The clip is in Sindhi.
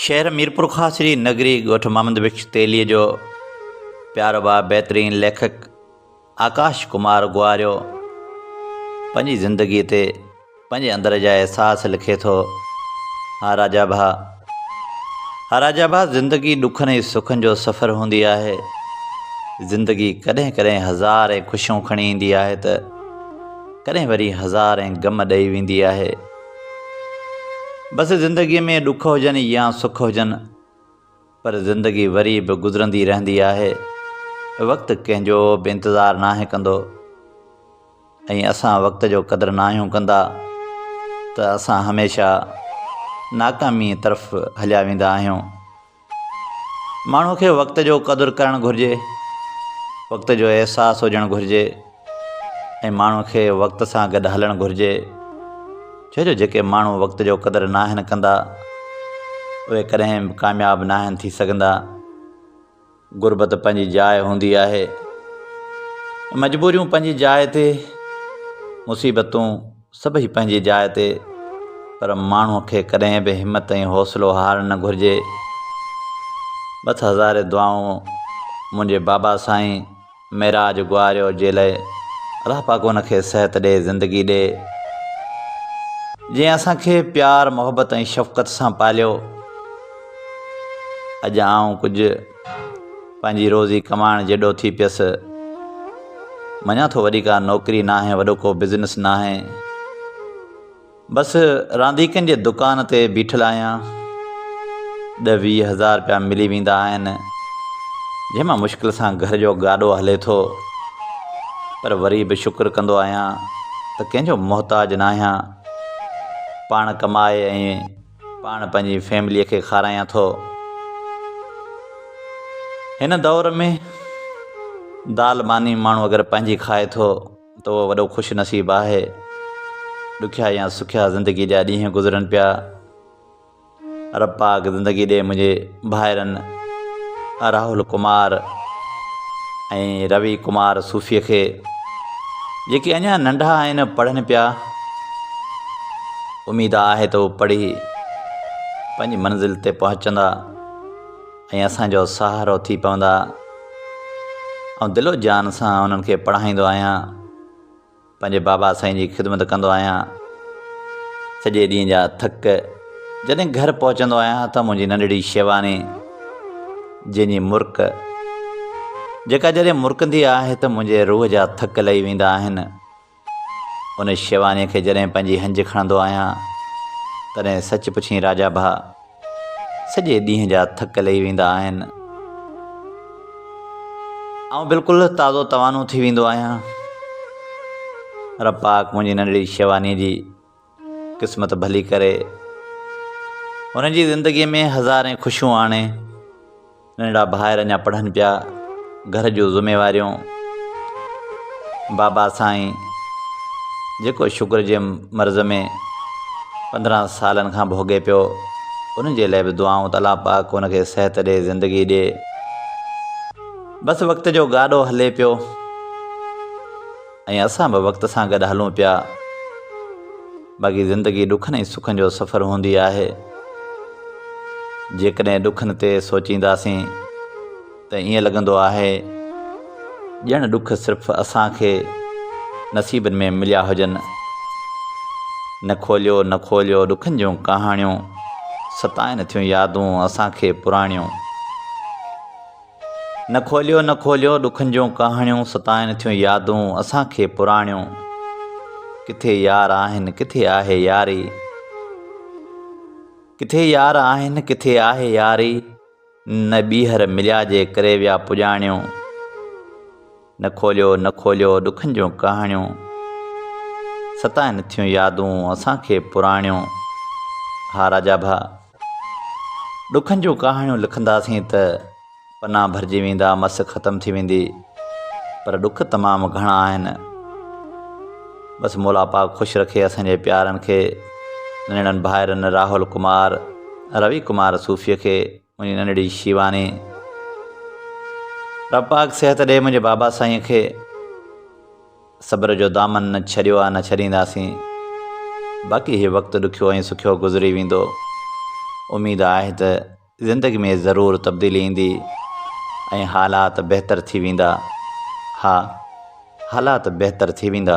شهر ميرپورخاص جي نگري ڳوٺ محمد بخش تيليء جو پيارو ڀاء بهترين ليکڪ آڪاش ڪمار گواريو پنهنجي زندگيء تي پنهنجي اندر جا احساس لکي ٿو، ها راجا ڀاء، ها راجا ڀاء زندگي ڏکن ۽ سکن جو سفر هوندي آهي. زندگي ڪڏهن ڪڏهن هزارين خوشيون کڻي ايندي آهي ته ڪڏهن وري هزارين غم ڏئي ويندي آهي. بس زندگيء ۾ ڏک هجن يا سک هجن پر زندگي وري به گذرندي رهندي آهي. وقت ڪنهن جو به انتظار ناهي ڪندو ۽ اسان وقت جو قدر ناهيون ڪندا ته اسان هميشه ناڪاميء طرف هليا ويندا آهيون. ماڻهوء کي وقت جو قدر ڪرڻ گهرجي، وقت جو احساس هجڻ گهرجي ۽ ماڻهوء کي وقت سان گڏ هلڻ گهرجي، ڇو جو جيڪي ماڻهو وقت جو قدر ناهن ڪندا، اهي ڪڏهن به ڪامياب ناهن ٿي سگهندا. غربت پنهنجي جاء هوندي آهي، مجبوريون پنهنجي جاء تي، مصيبتون سڀئي پنهنجي جاء تي پر ماڻهوء کي ڪڏهن به همت ۽ حوصلو هارڻ نه گهرجي. بس هزارين دعائون منهنجي بابا سائين معراج گواريو جي لئه الله پاڪ ان کي صحت ڏي زندگي ڏي جنهن اسان کي پيار محبت ۽ شفقت سان پاليو اڄ آئون ڪجهه پنهنجي روزي ڪمائڻ جيڏو ٿي پيس. مڃان ٿو وڏي ڪا نوڪري ناهي، وڏو ڪو بزنس ناهي. بس رانديڪن جي دڪان تي بيٺل آهيان. ڏهه 20 هزار رپيا ملي ويندا آهن، جنهن مان مشڪل سان گهر جو گاڏو هلي ٿو. پر وري به شڪر ڪندو آهيان ته ڪنهن جو محتاج ناهيان. پاڻ ڪمائي ۽ پاڻ پنهنجي فيمليء کي کارايان ٿو. هن دور ۾ دال ماني ماڻهو اگر پنهنجي کائي ٿو ته اهو وڏو خوش نصيب آهي. ڏکيا يا سکيا زندگيء جا ڏينهن گذرن پيا. رب پاڪ زندگي ڏي منهنجي ڀائرن راهول ڪمار ۽ روي ڪمار صوفيء کي جيڪي اڃا ننڍا آهن پڙهن پيا. اميد آهي ته هو پڙهي پنهنجي منزل تي پهچندا ۽ اسان جو سهارو ٿي پوندا. آئون دل و جان سان انهن کي پڙهائيندو آهيان. پنهنجي بابا سائين جي خدمت ڪندو آهيان. سڄي ڏينهن جا ٿڪ جڏهن گهر پهچندو آهيان ته منهنجي ننڍڙي شيواني جنهن جي مرڪ جيڪا جڏهن مرڪندي آهي ته منهنجي روح جا ٿڪ لهي ويندا آهن. ان شيوانيء کي جڏهن پنهنجي هنج کڻندو آهيان، تڏهن سچ پڇين راجا ڀاء، سڄي ڏينهن جا ٿڪ لهي ويندا آهن. آئون بلڪل تازو توانو ٿي ويندو آهيان. رب پاڪ منهنجي ننڍڙي شيوانيء جي قسمت ڀلي ڪري، هن جي زندگيء ۾ هزارين خوشيون آڻي. ننڍڙا ڀائر اڃا پڙهن پيا، گهر جون ذميواريون، بابا سائين جيڪو شگر جي مرض ۾ 15 سالن کان ڀوڳي پيو، ان جي لاء به دعائون ته الله پاڪ ان کي صحت ڏي، زندگي ڏي. بس وقت جو گاڏو هلي پيو ۽ اسان به وقت سان گڏ هلون پيا. باقي زندگي ڏکن ۽ سکن جو سفر هوندي آهي. جيڪڏهن ڏکن تي سوچينداسين ته ائين لڳندو آهي ڄڻ ڏک صرف اسان کي نصيبن ۾ مليا هجن. نه کوليو نه کوليو ڏکن جون ڪهاڻيون، ستائن ٿيون يادون اسان کي پراڻيون. نه کوليو نه کوليو ڏکن جون ڪهاڻيون ستائن ٿيون يادون اسان کي پراڻيون ڪٿي يار آهن ڪٿي آهي ياري ڪٿي يار آهن ڪٿي آهي ياري نه ٻيهر مليا جي ڪري ويا پڄاڻيون نه کوليو نه کوليو ڏکن جون ڪهاڻيون ستائن ٿيون يادون اسان کي پراڻيون ها راجا ڀا ڏکن جون ڪهاڻيون لکنداسين ته پنا ڀرجي ويندا، مس ختم ٿي ويندي، پر ڏک تمام گهڻا آهن. بس مولا پاڪ خوش رکي اسان جي پيارن کي، ننڍڙن ڀائرن راهول ڪمار، روي ڪمار صوفيء کي، منهنجي ننڍڙي شيواني. رب پاڪ صحت ڏي منهنجي بابا سائينء کي. صبر جو دامن نه ڇڏيو آ نه ڇڏينداسين. باقي هي وقت ڏکيو ۽ سکيو گذري ويندو. اميد آهي ته. زندگي ۾ ضرور تبديلي ايندي ۽ حالات بهتر ٿي ويندا. ها حالات بهتر ٿي ويندا.